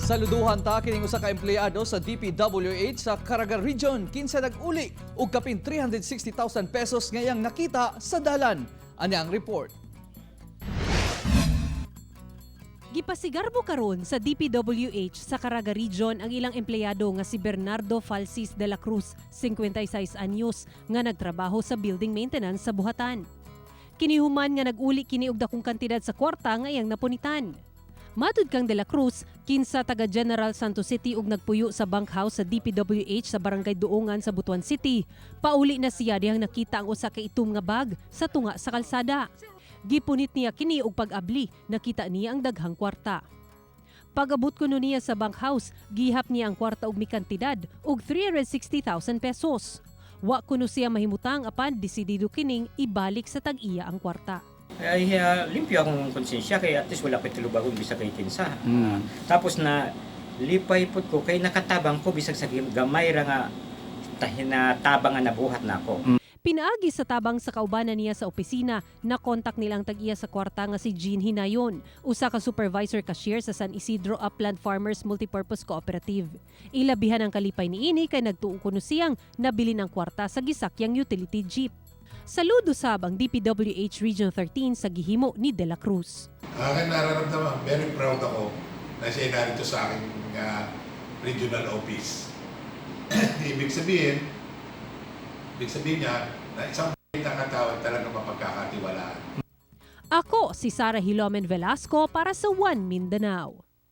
Saluduhan ta kining usa ka empleyado sa DPWH sa Caraga Region kinsa nag-uli og kapin 360,000 pesos ngayang nakita sa dalan. Ani ang report. Gipasigarbo karon sa DPWH sa Caraga Region ang ilang empleyado nga si Bernardo Falcis de la Cruz, 56 anyos, nga nagtrabaho sa building maintenance sa buhatan. Kinihuman nga nag-uli kini og dakong kantidad sa kwarta nga iyang napunitan. Matud kang de la Cruz, kinsa taga General Santos City ug nagpuyo sa bunkhouse sa DPWH sa Barangay Duongan sa Butuan City. Pauli na siya dihang nakita ang usa ka itom nga bag sa tunga sa kalsada. Gipunit niya kini og pag-abli, nakita niya ang daghang kwarta. Pag-abot kuno niya sa bunkhouse, gihap niya ang kwarta og mikantidad og 360,000 pesos. Wa kuno siya mahimutang apan desidido kining ibalik sa tag-iya ang kwarta. Ay, limpyo akong konsensya kay at least wala ko'y tulubagon bisag kay kinsa. Tapos na lipay pud ko kay nakatabang ko bisag sa gamay ra nga tabang nga nabuhat nako. Pinaagi sa tabang sa kaubanan niya sa opisina, na kontak nilang tag-iya sa kwarta nga si Jean Hinayon, usa ka supervisor cashier sa San Isidro Upland Farmers Multipurpose Cooperative. Ilabihan ang kalipay niini kay nagtuo kuno siyang nabili ng kwarta sa gisakyang utility jeep. Saludo sab ang DPWH Region 13 sa gihimo ni De La Cruz. Akin nararamdaman, very proud ako na siya ay narito sa aking regional office. Ibig sabihin niya na isang na katao ay talaga mapagkakatiwalaan. Ako si Sara Hilomen Velasco para sa One Mindanao.